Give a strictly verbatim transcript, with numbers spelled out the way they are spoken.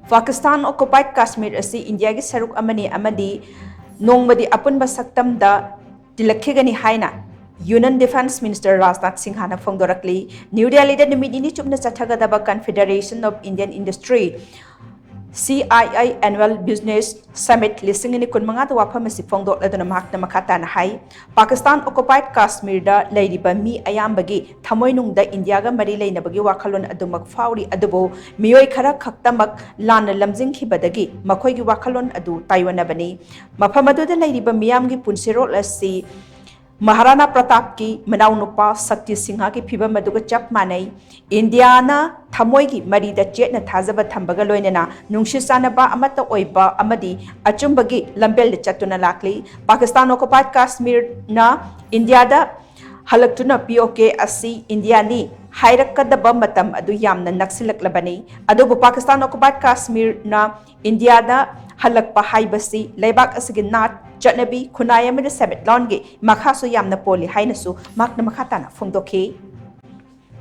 Pakistan occupied Kashmir ꯑꯁꯤ ꯏꯟꯗꯤꯌꯥꯒꯤ ꯁꯔꯨꯛ ꯑꯃꯅꯤ ꯑꯃꯗꯤ ꯅꯣꯡꯃꯗꯤ ꯑꯄꯨꯟꯕ ꯁꯛꯇꯝꯗ ꯇꯤꯜꯂꯛꯈꯤꯒꯅꯤ ꯍꯥꯏꯅ Union Defence Minister ꯔꯥꯖꯅꯥꯊ ꯁꯤꯡꯍꯅ ꯐꯣꯡꯗꯣꯔꯛꯂꯤ꯫ ꯅ꯭ꯌꯨ ꯗꯦꯜꯂꯤꯗ ꯅꯨꯃꯤꯠ ꯅꯤꯅꯤ ꯆꯨꯞꯅ ꯆꯠꯊꯒꯗꯕ Confederation of Indian Industry, C I I Annual Business Summit ꯂꯤꯁꯤꯡ ꯑꯅꯤ ꯀꯨꯟꯃꯉꯥꯗ ꯋꯥꯐꯝ ꯑꯁꯤ ꯐꯣꯡꯗꯣꯛꯂꯗꯨꯅ ꯃꯍꯥꯛꯅ ꯃꯈꯥ ꯇꯥꯅ ꯍꯥꯏ, ꯄꯥꯀꯤꯁꯇꯥꯟ occupied ꯀꯥꯁꯃꯤꯔꯗ ꯂꯩꯔꯤꯕ ꯃꯤ ꯑꯌꯥꯝꯕꯒꯤ ꯊꯃꯣꯏꯅꯨꯡꯗ ꯏꯟꯗꯤꯌꯥꯒ ꯃꯔꯤ ꯂꯩꯅꯕꯒꯤ ꯋꯥꯈꯜꯂꯣꯟ ꯑꯗꯨꯃꯛ ꯐꯥꯎꯔꯤ, ꯑꯗꯨꯕꯨ ꯃꯤꯑꯣꯏ ꯈꯔ ꯈꯛꯇꯃꯛ ꯂꯥꯟꯅ ꯂꯝꯖꯤꯡꯈꯤꯕꯗꯒꯤ ꯃꯈꯣꯏꯒꯤ ꯋꯥꯈꯜꯂꯣꯟ ꯑꯗꯨ ꯇꯥꯏꯑꯣꯟꯅꯕꯅꯤ꯫ ꯃꯐꯝ ꯑꯗꯨꯗ ꯂꯩꯔꯤꯕ ꯃꯤꯌꯥꯝꯒꯤ ꯄꯨꯟꯁꯤꯔꯣꯜ ꯑꯁꯤ ꯃꯍꯥꯔꯥꯅꯥ ꯄ꯭ꯔꯇꯥꯞꯀꯤ ꯃꯅꯥꯎꯅꯨꯄꯥ ꯁꯛꯇꯤ ꯁꯤꯡꯍꯒꯤ ꯐꯤꯚꯝ ꯑꯗꯨꯒ ꯆꯞ ꯃꯥꯟꯅꯩ꯫ ꯏꯟꯗꯤꯌꯥꯅ ꯊꯃꯣꯏꯒꯤ ꯃꯔꯤꯗ ꯆꯦꯠꯅ ꯊꯥꯖꯕ ꯊꯝꯕꯒ ꯂꯣꯏꯅꯅ ꯅꯨꯡꯁꯤ ꯆꯥꯟꯅꯕ ꯑꯃꯠꯇ ꯑꯣꯏꯕ ꯑꯃꯗꯤ ꯑꯆꯨꯝꯕꯒꯤ ꯂꯝꯕꯦꯜꯗ ꯆꯠꯇꯨꯅ ꯂꯥꯛꯂꯤ꯫ ꯄꯥꯀꯤꯁꯇꯥꯟ occupied ꯀꯥꯁꯃꯤꯔꯅ ꯏꯟꯗꯤꯌꯥꯗ ꯍꯜꯂꯛꯇꯨꯅ P O K ꯑꯁꯤ ꯏꯟꯗꯤꯌꯥꯅꯤ ꯍꯥꯏꯔꯛꯀꯗꯕ ꯃꯇꯝ ꯑꯗꯨ ꯌꯥꯝꯅ ꯅꯛꯁꯤꯜꯂꯛꯂꯕꯅꯤ꯫ ꯑꯗꯨꯕꯨ ꯄꯥꯀꯤꯁꯇꯥꯟ occupied ꯀꯥꯁꯃꯤꯔꯅ ꯏꯟꯗꯤꯌꯥꯗ ꯍꯜꯂꯛꯄ ꯍꯥꯏꯕꯁꯤ ꯂꯩꯕꯥꯛ ꯑꯁꯤꯒꯤ ꯅꯥꯠ, ꯆꯠꯅꯕꯤ, ꯈꯨꯟꯅꯥꯏ ꯑꯃꯗꯤ ꯁꯦꯟꯃꯤꯠꯂꯣꯟꯒꯤ ꯃꯈꯥꯁꯨ ꯌꯥꯝꯅ ꯄꯣꯜꯂꯤ ꯍꯥꯏꯅꯁꯨ ꯃꯍꯥꯛꯅ ꯃꯈꯥ ꯇꯥꯅ ꯐꯣꯡꯗꯣꯛꯈꯤ꯫